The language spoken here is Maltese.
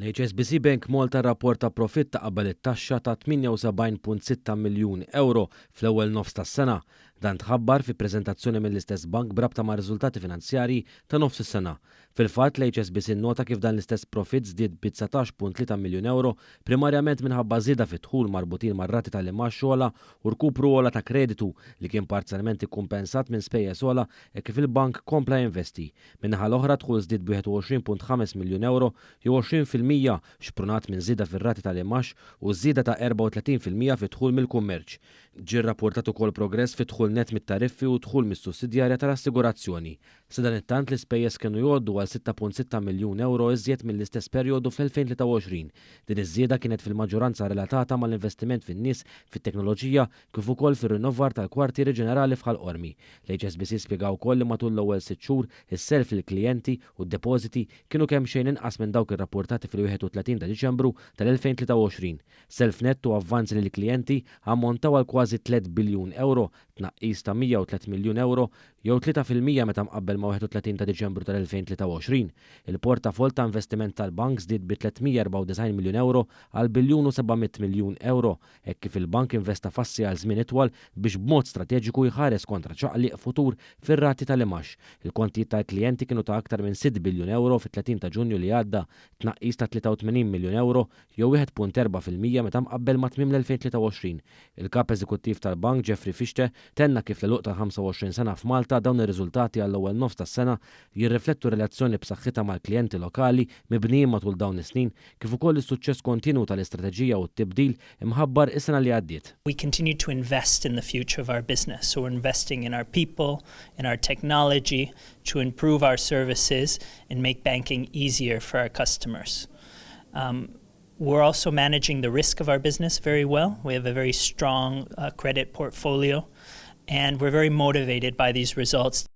L-HSBC Bank Malta rrapporta profitt ta' qabel it-taxxa ta' 78.6 miljun ewro fl-ewwel nofs tas-sena. Dan tħabbar fi preżentazzjoni mill-istess bank b'rabta mar-riżultati finanzjarji ta' nofs is-sena. Fil-fatt, l-HSBC nnota kif dan l-istess profitt żdied bi 19.3 miljun ewro primarjament minħabba żieda fid-dħul marbutin mar-rati tal-imgħax ogħla u rkupru ogħla ta' kreditu li kien parzjalment ikkumpensat minn spejjeż ogħla hekk kif il-bank kompla jinvesti. Min-naħa l-oħra, d-dħul żdied b'21.5 miljun ewro jew 20% xprunat minn żieda fir-rati tal-imgħax u żieda ta' 34% fid-dħul mill-kummerċ. Ġie rrappurtat ukoll progress fid-dħul nett mit-tariffi u d-dħul mis-sussidjarja tal-assigurazzjoni. Sadanittant, l-ispejjeż kienu jgħoddu għal 6.6 miljun ewro iżjed mill-istess perjodu fl-2023. Din iż-żieda kienet fil-maġġoranza relatata mal-investiment fin-nies, fit-teknoloġija kif ukoll fir-rinnovar tal-kwartieri ġenerali f'Ħal Qormi. L-HSBC spjega wkoll li matul l-ewwel sitt xhur, is-self lill-klijenti u d-depożiti kienu kemxejn inqas minn dawk irrappurtati fil-31 ta' Diċembru tal-2023. Self nett u avvanzi lill-klijenti ammontaw għal kważi 3 biljun ewro, tnaqqis ta' 103 miljun ewro jew 3% meta mqabbel ma' 31 ta' Diċembru tal-2023. Il-portafoll ta' investiment tal-bank żdied bi 394 miljun ewro għal biljun u 700 miljun ewro hekk kif il-bank investa f'assi għal żmien itwal biex b'mod strateġiku jħares kontra ċaqliq futur fir-rati tal-imgħax. Il-kontijiet tal-klijenti kienu ta' aktar minn 6 biljun ewro fit-30 ta' Ġunju li għadda, tnaqqis ta' 83 miljun ewro jew 1.4% meta mqabbel ma' tmiem l-2023. Il-Kap Eżekuttiv tal-Bank, Jeffrey Fichte, tenna kif l-għeluq tal-25 sena f'Malta dawn ir-riżultati għall-ewwel nofs tas-sena jirriflettu relazzjoni b'saħħitha mal-klijenti lokali mibnijin matul dawn is-snin kif ukoll is-suċċess kontinwu tal-istrateġija u t-tibdil imħabbar is-sena li għaddiet. We continue to invest in the future of our business, so we're investing in our people, in our technology, to improve our services and make banking easier for our customers. Um, we're also managing the risk of our business very well. We have a very strong uh, credit portfolio, and we're very motivated by these results.